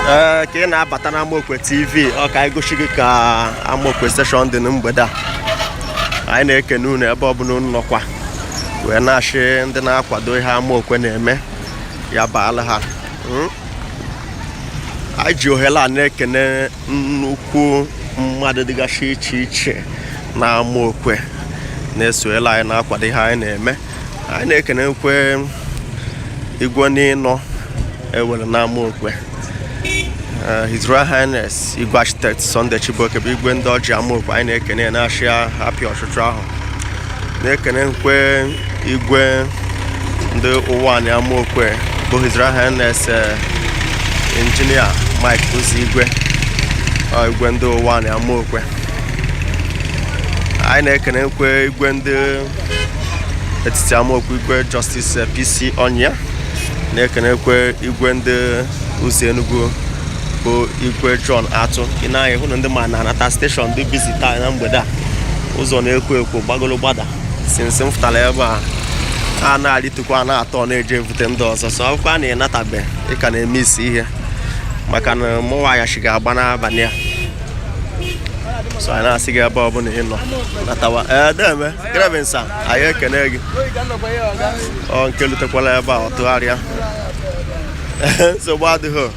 Ee, ka ị na-abata na Amaokwe TV, ọ ka anyị gosi gị ka Amaokwe station dị na mgbede a. Anyị na-ekene unu ebe ọbụla unu nọkwa wee na-achị ndị na-akwado ihe Amaokwe na-eme ya baala ha. Anyị ji ohere a na-ekene nnukwu mmadụ dịgasị iche iche na Amaokwe na-esoela anyị na-akwado ihe anyị na-eme. Anyị na-ekenekwe igwe n'ịnọ ewere na Amaokwe, His Royal Highness Igwe Architect Sunday Chibuoke bụ igwe ndị ọjị Amaokwe. Anyị na-ekene ya, na-achị ya happy ọchụchụ ahụ. Na-ekenekwe igwe ndị ụwa Amaokwe bụ His Royal Highness Engineer Mike Ụzọigwe, ọ igwe ndị ụwa Amaokwe. Anyị na-ekenekwe igwe ndị etiti Amaokwe, igwe Justice PC Onya. Na-ekenekwe igwe ndị ụzọ Enugu bụ igwe John Atụ. Ị na-anya hụ na ndị ma na-anata station dị busy taa na mgbede a. Ụzọ na-ekwo ekwo gbagolo gbada since m fụtara ebe a, a na-arịtukwa na-atọ na-eje evute ndị ọzọ. So akwụkwọ a na-enatabe, ị ka na-eme isi ihe maka na mụnwa ayachi ga-agba n'abalị a. So anyị na-asị gị, ebe ọbụla ị nọ natawa. Ee, deme grevinsa, anyị ekene gị. Ọ nke lutekwala ebe a, ọ tụgharịa, nsogbu adịghị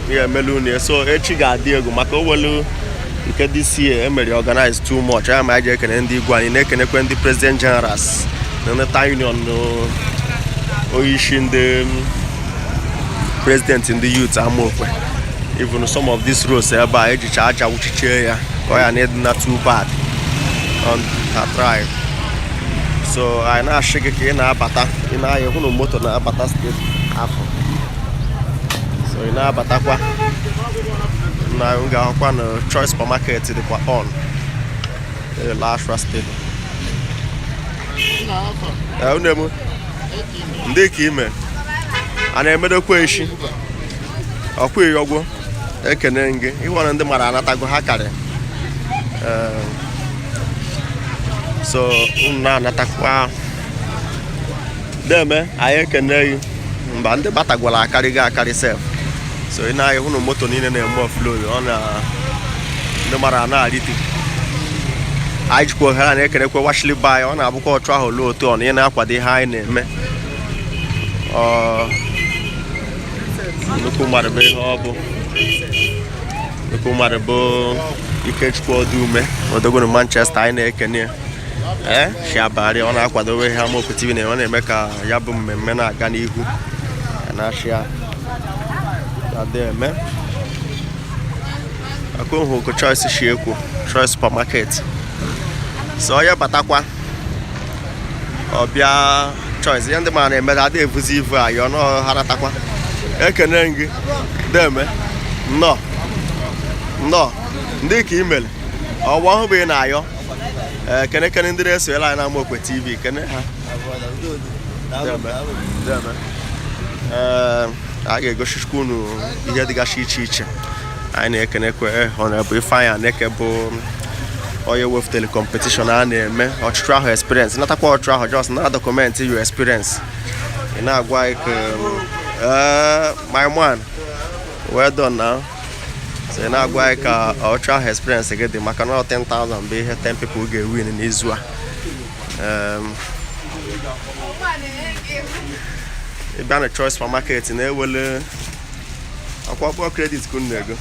ihe emelu unu. So echi ga-adị egwu maka owelu nke DCA emere organize too much ya. Ma anyị ji ekene ndị igwe, anyị na-ekenekwe ndị president generals na ndị town union na onyeisi ndị president ndị youth Amaokwe. Even some of these roads ebe a ejicha aja wuchichie ya ka ọ ya na ịdị na too bad on her drive. So anyị na-achị gị ka ị na-abata, ị na-anya hụ na moto na-abata steeti afọ. So ị na-abatakwa na m ga-ahụkwa na Choice Supermarket dịkwa on Lashra Stadium. Ee, unu emu ndị ka ime a na-emedokwa echi ọkwa ịyọgwo. Ekene gị ịhụ na ndị mara anatago ha karị. Ee, so unu na-anatakwa deme, anyị ekene gị. Mba, ndị batagwara akarịgo akarị sef. So ị na-ahụ hụ na moto niile na-eme offload, ọ na ndị mara na-arịtu. Anyị jikwa ohere a na-ekenekwe Washili Bay. Ọ na-abụkwa ọchụ ahụ luo otu ọ na ị na-akwado ihe anyị na-eme. Ọ nnukwu mmadụ bụ ihe ọ bụ nnukwu mmadụ bụ Ikechukwu Odume odogwu Manchester. Anyị na-ekene ya. Ee, shiabari ọ na-akwadobe ihe Amaokwe TV na ọ na-eme ka ya bụ mmemme na-aga n'ihu na-achịa ada eme akụhụ Choice shi ekwu Choice Supermarket. So onye batakwa ọbịa Choice, ihe ndị mara na-eme ada evuzi ivu ayọ ọnụ ha natakwa. Ekene gị deme, nnọọ nnọọ. Ndị ka imere ọgbọ ọhụ bụ ị na-ayọ. Ee, kene kene ndị na-esonyere anyị na Amaokwe TV, kene ha. Deme, deme. Ee, a ga-egosikwa unu ihe dịgasị iche iche. Anyị na-ekenekwe Honorable Ifeanyị Aneke bụ onye wepụtara competition a na-eme ọchụchụ ahụ experience. Natakwa ọchụ ahụ, just na document your experience. Ị na-agwa anyị ka ee, my man, well done now. So ị na-agwa anyị ka ọchụ ahụ experience gị dị, maka na 10,000 bụ ihe 10 people ga-ewin n'izu a. Ị bịa na Choice Supermarket na-ewele akwụkwọ credit ka unu na-ego.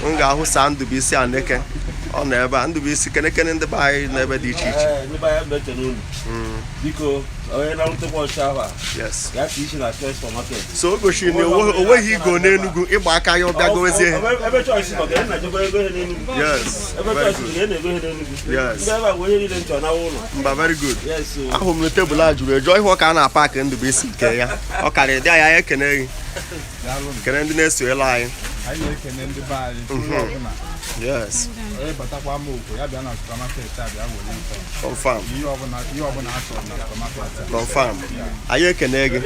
M ga-ahụ saa Ndụbụisi Aneke, ọ nọ ebe a. Ndụbụisi, kenekene ndị be anyị n'ebe dị iche iche. Ee, ndị be anyị mechara unu. Biko, onye na-arụtekwa ọchị ahụ a, ya ka isi na Choice Supermarket. So o gosiri na o nweghị igo n'Enugu ịgba aka ya ọbịa gowezie. Ebe Choice nọ ka ị na-ejekwa ego ihe n'Enugu. Ebe Very Choice nọ good. ka ị na-ego ihe n'Enugu. Yes. Ndị ebe a bụ ihe niile nchọ na ụlọ. Mba, very good. Yes o. Ahụrụ m na tebụl a juru eju ihe ka a na-apakị Ndụbụisi nke ya ọ karịrị dị anyị. Anyị ekene gị, kene ndị na-esonyere anyị. Anyị na-ekene ndị be anyị onye ọbụla. Yes. Onye batakwa Amaokwe, ya bịa na supermarket a bịa were ife. Confirm. Ihe ọbụla a chọrọ na supermarket a. Confirm. Anyị ekene gị.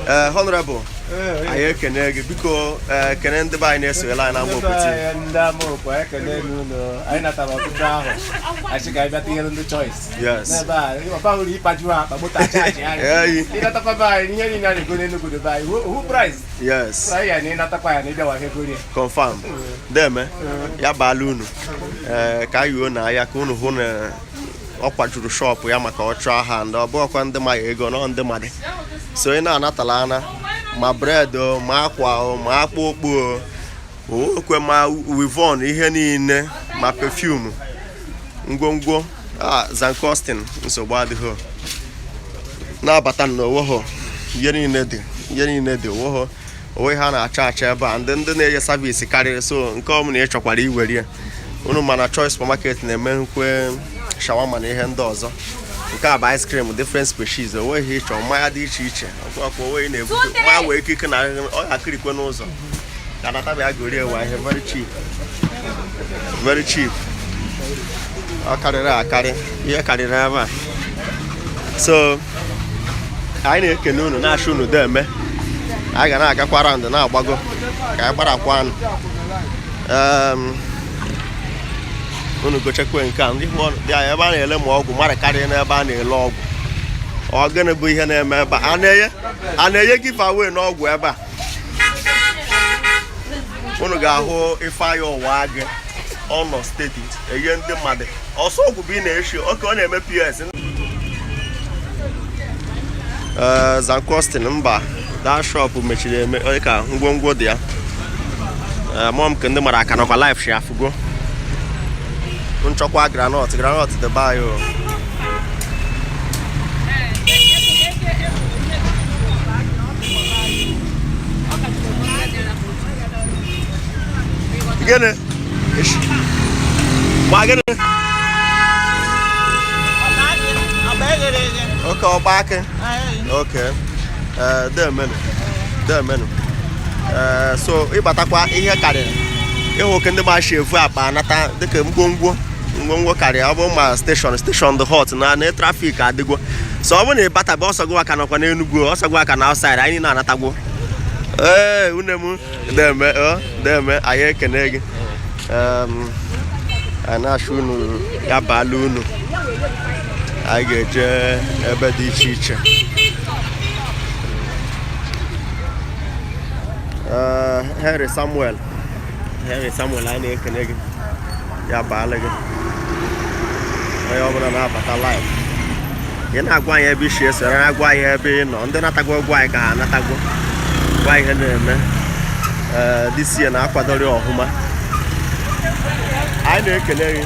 Ee, honorable, anyị ekene gị. Biko, ee, kene ndị be anyị na-esonyere anyị na Amaokwe TV. Ndị Amaokwe, ekele n'ụlọ anyị natara ọtụtụ ahụ achị ka anyị bịa tinyere ndị Choice n'ebe a ọba uru ịkpaju ha akpa moto achaji anyị. Eyi. Ịnatakwa be anyị ihe niile a na-ego n'Enugu dobe anyị hu price. Anyị ya na ịnatakwa ya na ịbịawa ihe gorie. Confirm. Deme, ya baala unu. Ee, ka anyị na ya ka unu hụ na ọ kwajuru shop ya maka ọchụ aha ndị ọ bụghịkwa ndị ma ya ego nọ ndị mmadụ. So ị na-anatala ana ma bread o, ma akwa o, ma akpụ okpu o, okwe ma weave-on, ihe niile, ma perfume, ngwongwo a Zancostin, nsogbu adịghị o. Na-abata n'owoho, ihe niile dị, ihe niile dị owoho onwe ha na-achọ achọ ebe a. Ndị na-enye service karịrị, so nke ọ bụla ị chọkwara iwere ya unu. Mana Choice Supermarket na-eme nkwe shawarma na ihe ndị ọzọ. Nke a bụ ice cream, different species, onweghị ịchọ mmanya dị iche iche ọkwa onweghị na-ebute mmanya wee ike na ọ ga-akịrịkwe n'ụzọ ka natabịa gorie wa ihe very cheap, very cheap. Ọ karịrị akarị, ihe karịrị ebe a. So anyị na-ekene unu, na-achọ unu deme. Anyị ga na-agakwa round, na-agbago ka anyị gbarakwa anụ. Unu gochekwe nke a ndị hụ dị anya ebe a na-ele ma ọgwụ mmadụ karịa n'ebe a na-ele ọgwụ. Ọ gịnị bụ ihe na-eme ebe a? A na-enye give away n'ọgwụ ebe a. Unu ga-ahụ Ifeanyị ụwa agị ọ nọ steady enye ndị mmadụ ọsọ ọgwụ bụ ị na-eshi oke ọ na-eme PS. Ee, Zancostin mba, that shop mechiri eme ọ ka ngwongwo dị ya. Ee, mụọ m ka ndị mara aka nọkwa live shi afụgo nchọkwa groundnut. Groundnut dị be anyị o. Gịnị? Ish. Ma gịnị? Oke ọgba akị. Oke. Ee, demenụ. Demenụ. Ee, so ịbatakwa ihe karịrị. Ịhụ oke ndị gbashi evu akpa anata dịka ngwongwo ngwongwo karịa. Ọ bụ ma station station dị hot na traffic adịgwo. So ọ bụrụ na ị batabe ọsọ gị aka nọkwa n'Enugu, ọsọ gị aka na outside anyị na-anatagwo. Ee, une m deme ọ deme, anyị ekene gị. Anyị na-achọ unu, ya baala unu. Anyị ga-eje ebe dị iche iche. Ee, Henry Samuel, Henry Samuel, anyị na-ekene gị, ya baala gị. Onye ọbụla na-abata live, ị na-agwa anyị ebe isi esoro, na-agwa anyị ebe ị nọ. Ndị natagwo gwa anyị ka ha anatagwo, gwa ihe na-eme. Ee, this year na-akwadori ọhụma. Anyị na-ekele gị.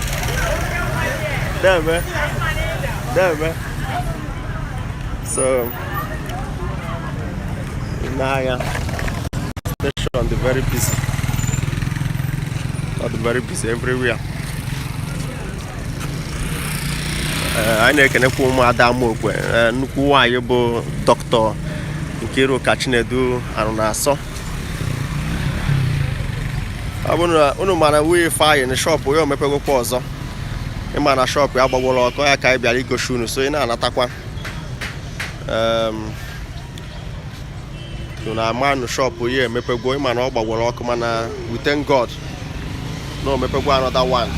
Deme, deme. So n'ahịa station dị very busy, ọ dị very busy everywhere. Ee, anyị na-ekenekwa ụmụada Amaokwe. Ee, nnukwu nwaanyị bụ Dr. Nkiruka Chinedu Arụnasọ. Ọ bụrụ na unu mara wuye Ifeanyị na shop ya omepegokwa ọzọ, ịma na shop ya gbagworo ọkọ ya ka anyị bịara igosi unu. So ị na-anatakwa, unu ama nụ shop ya emepegwo. Ịma na ọ gbagworo ọkụ, mana we thank God na o mepegwo another one.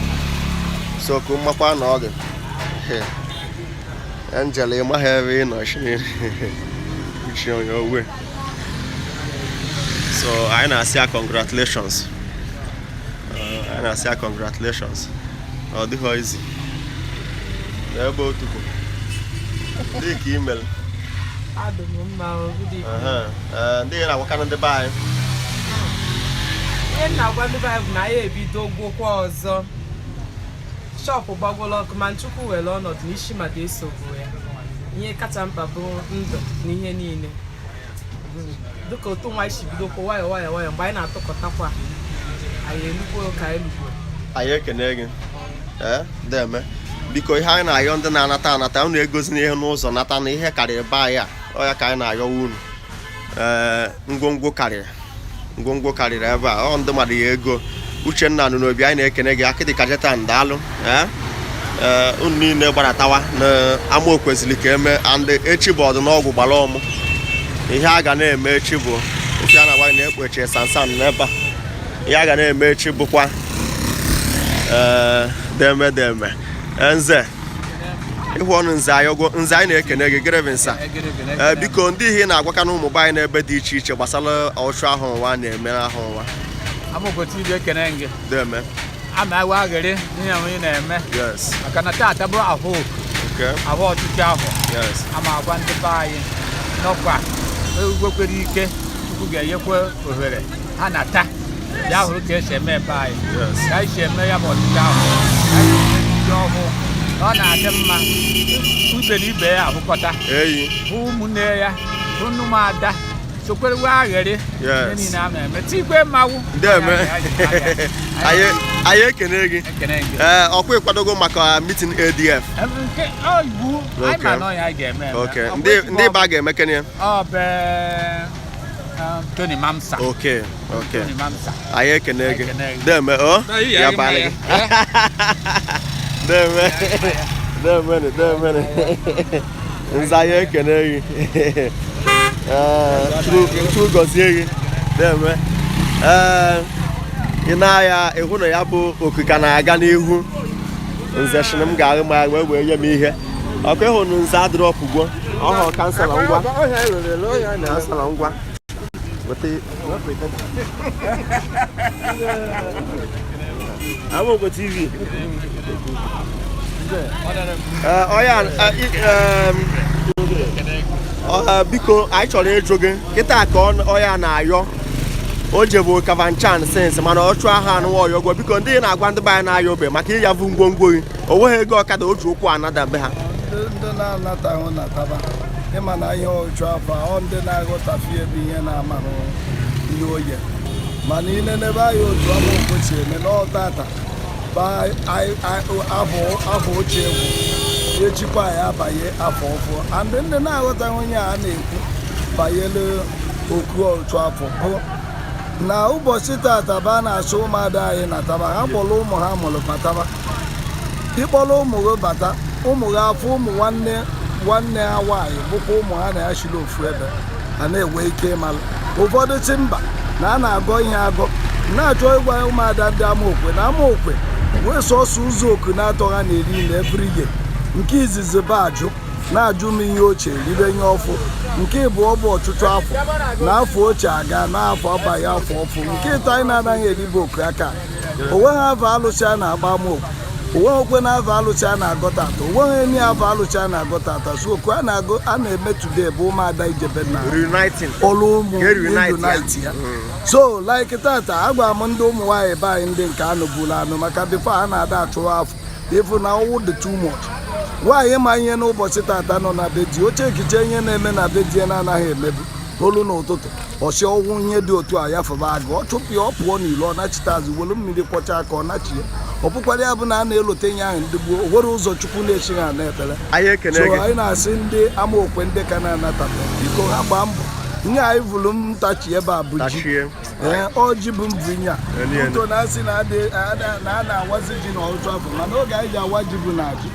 So ka mmakwa na ọ gị Angel, ị maghị ebe ị nọ chi onye owe. So anyị na-asị ya congratulations. Anyị na-asị ya congratulations. Ọ dịghị easy n'ebe otukwu dị ka imel. Adị m mma o, good evening. Ndị na-agwakarị ndị be anyị. Ihe m na-agwa ndị be anyị bụ na anyị ebido gwokwa ọzọ. Shop gbagworo ọkụ, ma Chukwu were ọnọdụ n'isi mmadụ esogbu ya. Ihe kacha mkpa bụ ndụ na ihe niile. Dịka otu nwa si bidokwa nwayọ nwayọ nwayọ mgbe anyị na-atụkọtakwa, anyị elugbo ka anyị lugbo. Anyị ekene gị. Ee, deme. Biko, ihe anyị na-ayọ ndị na-anata anata, unu egozina ihe n'ụzọ nata na ihe karịrị be anyị a. Ọ ya ka anyị na-ayọwa unu. Ee, ngwongwo karịrị, ngwongwo karịrị ebe a. Ọ ndị mmadụ ya ego. Uchenna Anunobi, anyị na-ekene gị. Akịdị Kajetan, daalụ. Ee, unu niile gbaratawa na Amaokwe zili ka eme. And echi bụ ọdịnọgwụ gbara ọmụ. Ihe a ga na-eme echi bụ ofe a na-agwa gị na ekpuchie sansan n'ebe a. Ihe a ga na-eme echi bụkwa ee deme deme. Nze ịhụ ọnụ nze ayọgwo nze, anyị na-ekene gị grevinsa. Ee, biko, ndị ihe ị na-agwaka na ụmụ be anyị n'ebe dị iche iche gbasara ọchụ ahụ ụwa na-eme n'ahụ ụwa? Amaokwe TV, ekene gị. Deme. Ama awa aghịrị n'ihe anyị na-eme maka na taata bụ ahụ oku ahụ ọchịchị ahụ. Ama agwa ndị be anyị nọkwa egwekwere ike, Chukwu ga-enyekwa ohere ha na taa ya hụrụ ka esi eme ebe anyị, ka anyị si eme ya bụ ọchịchị ahụ, ka anyị si eme ndị ọhụụ, na ọ na-adị mma ibe na ibe ya ahụkọta, hụ ụmụnne ya, hụ ụmụada, sokwerewe aghịrị ihe niile a na-eme, tikwe mmanwụ. Deme, anyị ekene gị. Ekene gị. Ee, ọkwa ịkwadogo maka meeting ADF? Nke ọ iwu anyị ma na ọ ya anyị ga-eme eme. Okay. Ọ bụ Ndị ezigbo ndị ba ga-emekene ya? Ọ bụ Tony Mamsa. Okay. Tony Mamsa. Anyị ekene gị. Ekene gị. Deme o ya balị gị. Deme, demene, demene. Nze, anyị ekene gị. Ee, Chukwu gọzie gị. Deme. Ee, ị na-aya ịhụ na ya bụ oku ka na-aga n'ihu. Nze shiri m ga-ahụ ma wee wee nye m ihe ọkụ ịhụ na nze adịrọ ọpụgwo ọhụ. Councillor, ngwa. Councillor, ngwa, weta. Amaokwe TV. Ee, ọya biko, anyị chọrọ ịjụ gị kịta ka ọya na-ayọ o jebu Kafanchan since, mana ọ chụọ aha anụwa ọyọgwo. Biko, ndị na-agwa ndị be anyị na-ayọ ogbe maka ịyavu ngwongwo gị, o nweghị ego ọkada o ji ụkwụ anada be ha. Ndị na-anatahụ nataba, ịma na ihe ọchụ afọ ọ ndị na-aghọtafie ebe ihe na-amarụ ihe oye, mana inenebe anyị otu Amaokwe si eme n'ọtata bụ afọ ochie bụ echikwa ya abanye afọ ọfụ. And ndị na-aghọtaghị onye a na-ekwu banyere oku ọchụ afọ bụ na ụbọchị tata bụ a na-achọ ụmụada anyị nataba, ha kpọrọ ụmụ ha mụrụ bataba. Ịkpọrọ ụmụ gị bata, ụmụ gị afọ ụmụ nwanne nwanne ha nwaanyị bụkwa ụmụ ha na ya shiri ofu ebe ha na-enwe ike ịmalụ. Ụfọdụ chi mba na a na-agọ ihe agọ, na-achọ ịgwa ụmụada ndị Amaokwe na Amaokwe wee sọsọ ụzọ oku na-atọ ha na-eri na every year. Nke izizi bụ ajụ na-ajụ m ihe ochie ribe nye ọfụ. Nke ịbụọ bụ ọtụtụ afọ na afọ ochie aga n'afọ abaghị afọ ọfụ. Nke ịtọ anyị na-anaghị eribe oku aka, onweghị afọ alụsị a na-agba Amaokwe, onweghị okwe na afọ alụsị a na-agọ tata, onweghị enyi afọ alụsị a na-agọ tata. So oku a na-agụ a na-eme today bụ ụmụada ijebe na Reuniting. ọlụ ụmụ Ka e reunite ya. unite ya. So like tata, agwara m ndị ụmụ nwaanyị be anyị, ndị nke anụ bụrụ anụ, maka before ha na-ada achụwa afọ ịfụ na ọnwụ dị too much. Nwaanyị ma ihe n'ụbọchị tata nọ na be di oche ekiche, ihe na-eme na be di ya na-anaghị emebu olu n'ụtụtụ, ọsị ọnwụ ihe dị otu a ya fụba agụ, ọ chụpụ ya, ọ pụọ n'ilo, ọ nachite azụ, welu mmiri kwọcha aka, ọ nachie. Ọ bụkwara ya bụ na a na-elote ihe ahụ ndị gboo, o nwere ụzọ Chukwu na-echi ha na ekpere. Anyị ekene So gị. anyị na-asị ndị Amaokwe, ndị ka na-anatata, biko ha gbaa mbọ. Ihe anyị vụrụ ntachi ebe a bụ ji. Tachie. Ee, ọjị bụ mbụ inye a. Eni, eni. Uto na-asị na na a na-awazi ji na ọtụtụ afọ, mana oge anyị ji awa ji bụ na ji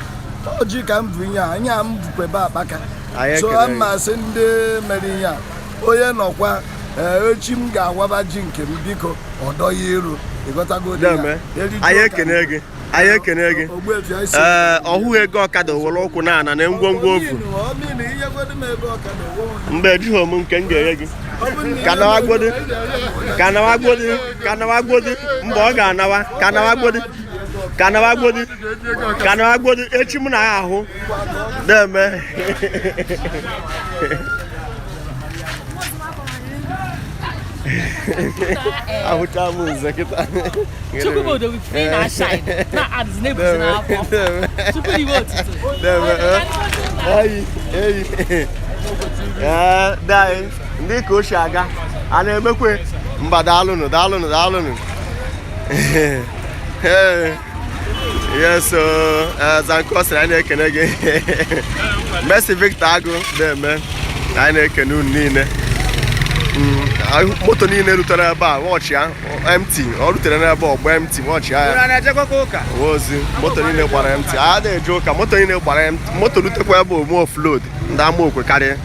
ọjị ka m bụ inye a, anyị a m bụkwebe akpaka. Anyị So ekele a ma asị ndị mere ihe a, onye nọkwa ee, echi m ga-awaba ji nke m, biko ọ dọghị iru ịghọtago ụdị ya. Deme. Eriju Anyị ụka. ekene gị, anyị ekene gị. Ogbuefi, anyị si- Ee, ọhụghị ego ọkada, were ụkwụ na-ana na ngwongwo ofu. Mgbe ejighị m nke m ga-enye gị, ka nawagodu, ka nawagodu, ka nawagodu. Mgbe ọ ga-anawa, ka nawagodu, ka nawagodu, ka nawagodu. Echi m na ya ahụ. Deme. Ahụcha m nze kịta. Chukwubodo ị na-ashine na-adịzi na-ebuzi n'afọ. Chukwu iwe otuto. Deme, eyi eyi. Ee, dai, ndị ka o si aga a na-emekwe mba. Daalụnụ, daalụnụ, daalụnụ. Ee, yes o. Zanko sịrị anyị na-ekene gị. Mercy Victor Agụ, na-eme anyị na-ekene unu niile. Moto niile rutere ebe a, wọchị ya empty. Ọ rutere n'ebe ọgba empty, wọchị ya. Ozi moto niile gbara empty. A na-eje ụka, moto niile gbara empty. Moto rutekwa ebe ome offload ndị Amaokwe karịa.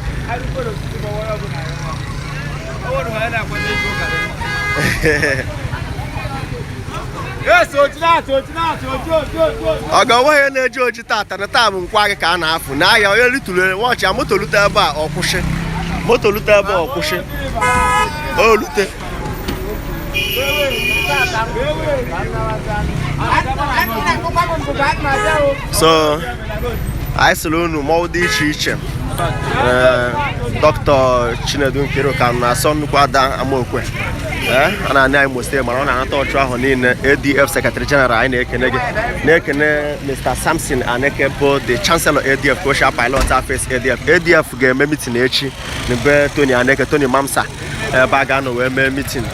Ọ ga-onwe ihe na-eji oji tata na taa bụ nkwa gị ka a na-afụ n'ahịa. Onye ritụrụ wọchị ya, moto rute ebe a ọ kwụsị. Moto rute ebe a ọ kwụsị. O rute. So anyị sịrị unu mmọnwụ dị iche iche. Dr. Chinedu Nkiruka na-asọ nnukwu ada Amaokwe. A na-ana Imo Steeti, mana ọ na-anata ọchụ ahụ niile. ADF Secretary General, anyị na-ekene gị, na-ekene Mr. Samson Aneke bụ the Chancellor ADF, Kosha Pilot Affairs ADF. ADF ga-eme meeting echi n'be Tony Aneke, Tony Mamsa, ebe a ga-anọ wee mee meeting.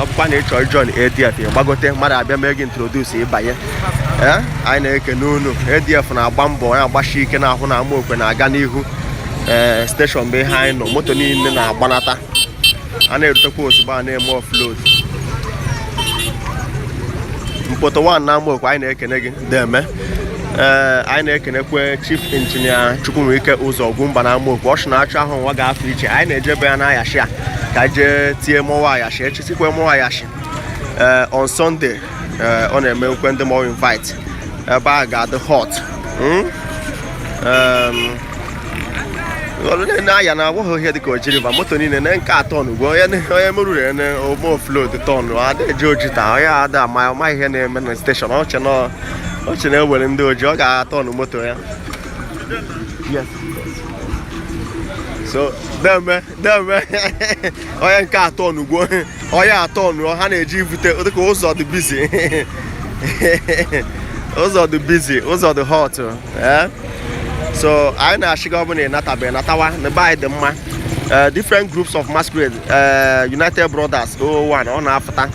Ọ bụkwa na ị chọrọ join ADF, ị gbagote mmadụ abịa mee gị introduce ịbanye. Anyị na-ekene unu. ADF na-agba mbọ ya agbasi ike n'ahụ na Amaokwe na-aga n'ihu. Station bụ ihe anyị nọ, moto niile na-agbanata, a na-erutekwa ozugbo a na-eme offload. Mkpoto 1 na Amaokwe, anyị na-ekene gị deme. Anyị na-ekenekwe Chief Engineer Chukwuwike Ụzọ Ugwumba na Amaokwe. Ọ sị na achụ ahụ nwa ga-afọ iche. Anyị na-ejebe ya n'ayashi a ka jee tie mọnwụ ayashi, echisikwe mọnwụ ayashi. On Sunday ọ na-eme nkwe ndị mọnwụ invite, ebe a ga-adị hot. Na-aya na agwaghị ihe dịka ojiriva moto niile na nke atọ n'ugbo onye meruru ene ome offload tọn ada eji oji taa. Onye ada ama ọma ihe na-eme na steshọn, ọchị na-ewere ndị oji, ọ ga-atọnụ moto ya. Yes. So deme deme onye nke atọ n'ugbo, onye atọ nụ ha na-eji ivute dịka ụzọ dị busy. Ụzọ dị busy, ụzọ dị hot. So anyị na-achịga ọ bụla ịnatabeghị natawa na be anyị dị mma. Different groups of masquerade, United Brothers 01 ọ na-afụta.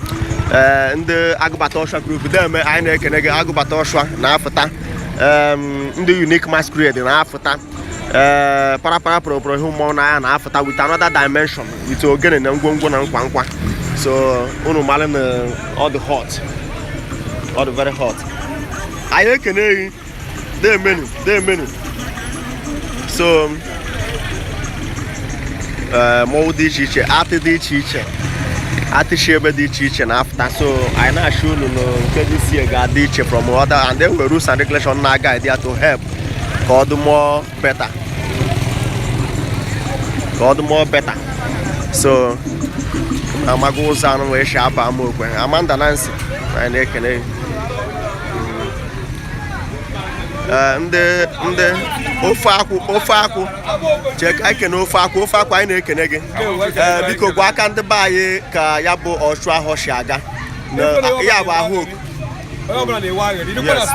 Ndị Agụbata Ọshua group deme, anyị na-ekene gị. Agụbata Ọshua na-afụta. Ndị Unique Masquerade na-afụta. Parapara pụrụpụrụ ihe mmọnwụ n'anya na-afụta with another dimension, with ogene na ngwongwo na nkwa nkwa. So unu mara na ọ dị hot, ọ dị very hot. Anyị ekene gị demenu demenu. So mmọnwụ dị iche iche, atị dị iche iche, atịchi ebe dị iche iche na-afụta. So anyị na-achọ unu na nke dị sie ga-adị iche from other, and there were rules and regulations na-aga idea to help ka ọ dị more better, ka ọ dị more better. So amago ụzọ anụ wee shi aba Amaokwe. Amanda Nancy, anyị na-ekene gị. Ndị ofe akwụ chee ka anyị kene ofe akwụ. Ofe akwụ, anyị na-ekene gị. Biko gwa aka ndị be anyị ka ya bụ ọchụ ahụ si aga. Ya bụ ahụ oku. Yes.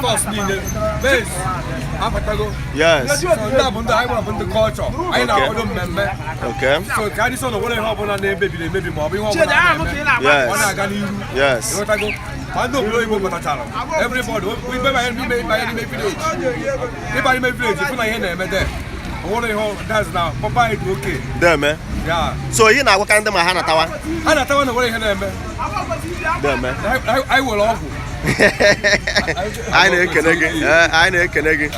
Okay. Yes. Yes. Everybody, we buy village. Everybody village, if you na there. That's now. Papa is okay. Deme. Yeah. So you na agwa ndị ma ha natawa. Ha natawa na nwere ihe na-eme. Deme. I will ọgwụ. Anyị na-ekene gị. Anyị na-ekene gị.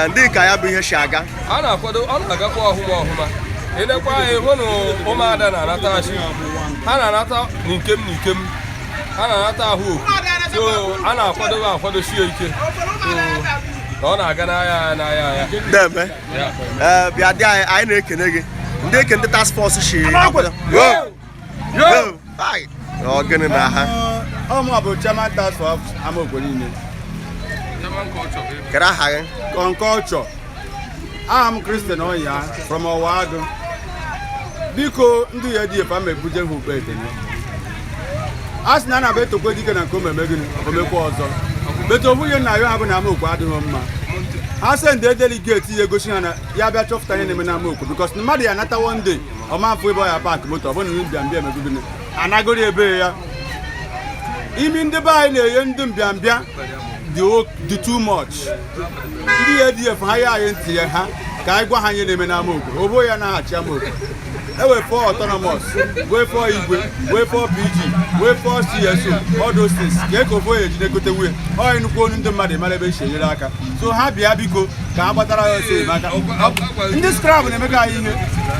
Ndị ka ya bụ ihe si aga. A na-akwado, ọ na-agakwa ọhụma ọhụma. Ịnekwa anyị hụ na ụmụada na-anata achị. Ha na-anata n'ikem n'ikem. Ha na-anata ahụ oku. So a na-akwadobe akwadosie ike. Na ọ na-aga n'ahịa n'ahịa ya. Deme. Bịa dị anyị na-ekene gị. Ndị eke ndị task force si akwado. Yo! Ọ gịnị na ha? Ọ mụ bụ chairman task force Amaokwe niile. Kedu aha gị? Conculture. Aha m Christian Onya from Ọwa-Agụ. Biko ndị ADF ama ebuje ha ukpe ekene. A sị na a na-abụ etokwe dike na nke omeme gịnị omekwa ọzọ. Beto ofu ihe nna ya ha bụ na Amaokwe adịghị mma. Ha sị ndị delegate ya egosi ha na ya bịa chọpụta ihe na-eme na Amaokwe because mmadụ ya anata one day ọ ma afụ ebe ọ ya paakị moto ọ bụrụ na mbịambịa emego gịnị anagoro ebe ya. Imi ndị be anyị na-enye ndị mbịambịa dị too much. Ndị ADF ha ya anyị ntị ya ha ka anyị gwa ha ihe na-eme na Amaokwe. Obo ya na-aghachi Amaokwe. Ewe 4 autonomous, wee 4 igwe, wee 4 PG, wee 4 CSO, all those things ka eko ofe ya ejide gote wuye ọ nnukwu onu ndị mmadụ mara ebe esi enyere aka. So ha bịa biko ka a gbatara ya ọsọ enyemaka. Ndị scrap na-emega anyị ihe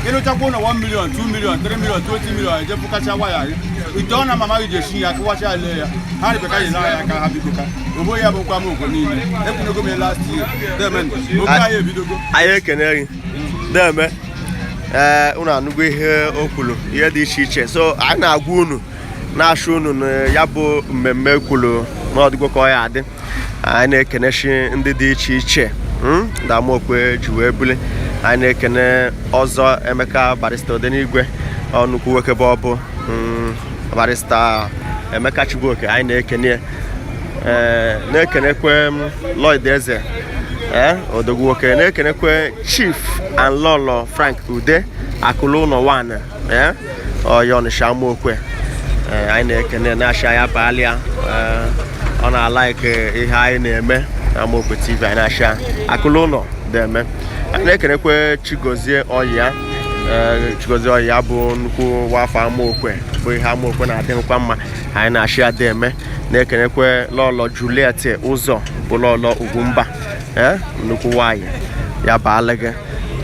ịrụchakwa ụlọ 1 million, 2 million, 3 million, 20 million, eje fụkacha waya gị ite ọ na mama gị ji esi ya kụwacha ya lee ya ha rịbeka nyere anyị aka ha biko ka ogbo ya bụkwa m ogwe niile ekwunego m ya last year demen oge anyị ebidogo. Anyị ekene gị, deme. Ee, unu anụgo ihe o kwuru, ihe dị iche iche. So anyị na-agwa unu, na-achụ unu na ya bụ mmemme kwuru n'ọdịgo ka ọ ya adị. Anyị na-ekenechi ndị dị iche iche, ndị Amaokwe ji wee buli. Anyị na-ekene ọzọ Emeka Barrister Odenigwe, ọnukwu nwoke bụ ọbụ Barrister Emeka Chibuoke. Anyị na-ekene ya. Ee, na-ekenekwe m Lloyd Eze, ee, odogwu nwoke. Na-ekenekwe Chief and Lolo Frank Ude Akụlụ ụlọ 1, ee, ọya Ọnịsha Amaokwe. Ee, anyị na-ekene na-achị ya balịa. Ee, ọ na-alike ihe anyị na-eme na Amaokwe TV. Anyị na-achị ya Akụlụ ụlọ deme. Anyị na-ekenekwe Chigozie Ọya. Ee, Chigozie Ọya bụ nnukwu nwafọ Amaokwe, bụ ihe Amaokwe na-adị nkwa mma. Anyị na-achị ya deme. Na-ekenekwe Lọlọ Juliet Ụzọ bụ Lọlọ Ugwumba, ee, nnukwu nwanyị ya baala gị.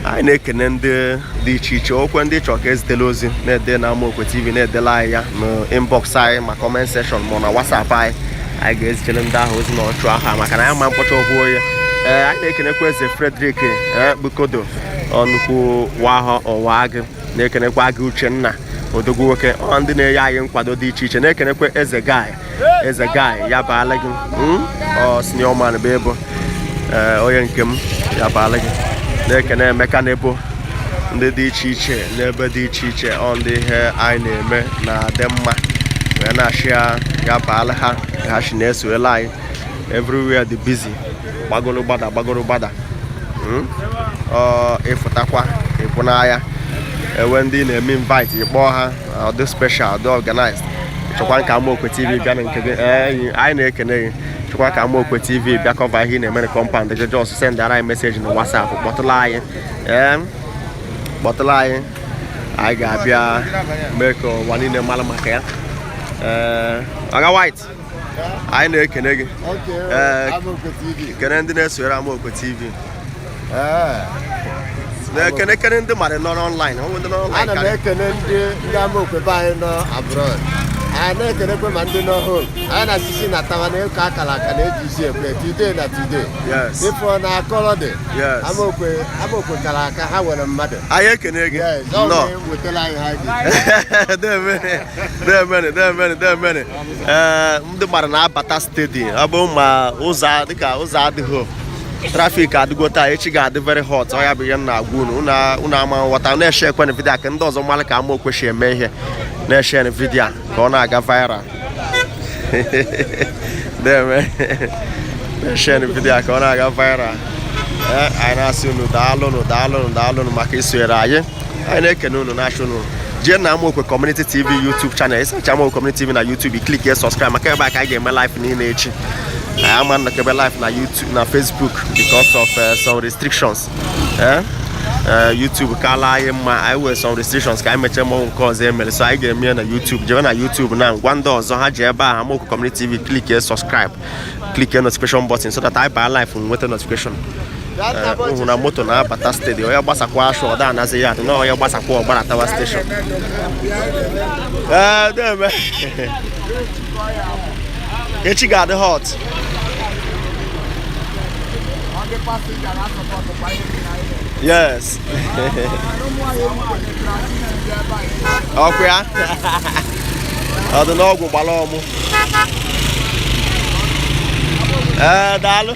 Anyị na-ekene ndị dị iche iche. Okwe ndị chọrọ ka ezitela ozi na-ede na Amaokwe TV, na-edela anyị ya na inbox anyị ma comment section ma na WhatsApp anyị. Anyị ga-ezitere ndị ahụ ozi na ọchụ aha maka na anyị ma mkpọcha okwu onye. Ee, anyị na-ekenekwa Eze Frederick, ee, Bukodo ọnukwu wahọ ọwa gị. Na-ekenekwa gị Uchenna odogwu nwoke, ọ ndị na-enye anyị nkwado dị iche iche. Na-ekenekwa Eze Guy, Eze Guy ya baala gị. Ọ senior man bụ ebo, ee, onye nke m ya baala gị. Na-ekene Emeka na-ebo ndị dị iche iche n'ebe dị iche iche, ọ ndị ihe anyị na-eme na-adị mma wee na-achị ya ya baala ha ka ha si na-esoela anyị everywhere dị busy, gbagoro gbada, gbagoro gbada. Ọ ịfụtakwa ịkwụ n'ahịa ewe ndị na-eme invite, ịkpọọ ha, ọ dị special, dị organized. Chọkwa ka Amaokwe TV bịa na nke gị. Ee, anyị na-ekene gị. Chọkwa ka Amaokwe TV bịa cover ihe ị na-eme na compound gị, just send ara anyị message na WhatsApp, kpọtụla anyị. Ee, kpọtụla anyị, anyị ga-abịa mee ka ụwa niile mara maka ya. Ee, Oga White, anyị na-ekene gị. Ee, kene ndị na-esonyere Amaokwe TV, na-ekene kene ndị mmadụ nọ online, ọ bụ ndị nọ online. Ana m karịa. Ekene ndị Amaokwe be anyị nọ abroad. Anyị na-ekenekwe ma ndị nọ home. Anyị na-asisi na tawa na ịkọ akara aka na-eji isi ekwe today na today. Ịfụ na akọrọ dị. Amaokwe, Amaokwe kara aka, ha nwere mmadụ. Anyị ekene gị. Yes, ọ Nnọọ. wetara anyị ha ji. Demene, demene, demene, demene. Ee, ndị mmadụ na-abata steady. Ọ bụ ma ụzọ dịka ụzọ adịghị, traffic adịgo taa, echi ga-adị very hot. Ọ ya bụ ihe m na-agwa unu. Unu ama nghọta. Na-eshe ekwe video ka ndị ọzọ mara ka Amaokwe si eme ihe. Na-eshe video ka ọ na-aga viral. Deme, na-eshe video ka ọ na-aga viral. Ee, anyị na-asị unu daalụnụ, daalụnụ, daalụnụ maka isonyere anyị. Anyị na-ekene unu, na-achụ unu jee na Amaokwe Community TV YouTube channel. Ịsearch Amaokwe Community TV na YouTube, click ya, subscribe, maka ebe a ka anyị ga-eme live niile echi. Anyị ama nnọkebe live na YouTube na Facebook because of some restrictions. Eh? YouTube kala anyị mma. Anyị nwere some restrictions ka anyị mechaa mmọnwụ nke ọzọ emere, so anyị ga-eme ya na YouTube. Jebe na YouTube na ngwa ndị ọzọ ha ji ebe a, Amaokwe Community TV, click ya, subscribe, click ya notification button so that anyị baa live nweta notification. Hụ na moto na-abata steady. Onye gbasakwa ashụ ọda anazi ya adị na onye gbasakwa ọgbaratawa station. Ee, deme, echi ga-adị hot. Yes, ọkụ ya ọ dị n'ọgwụ gbara ọmụ. Ee, daalụ.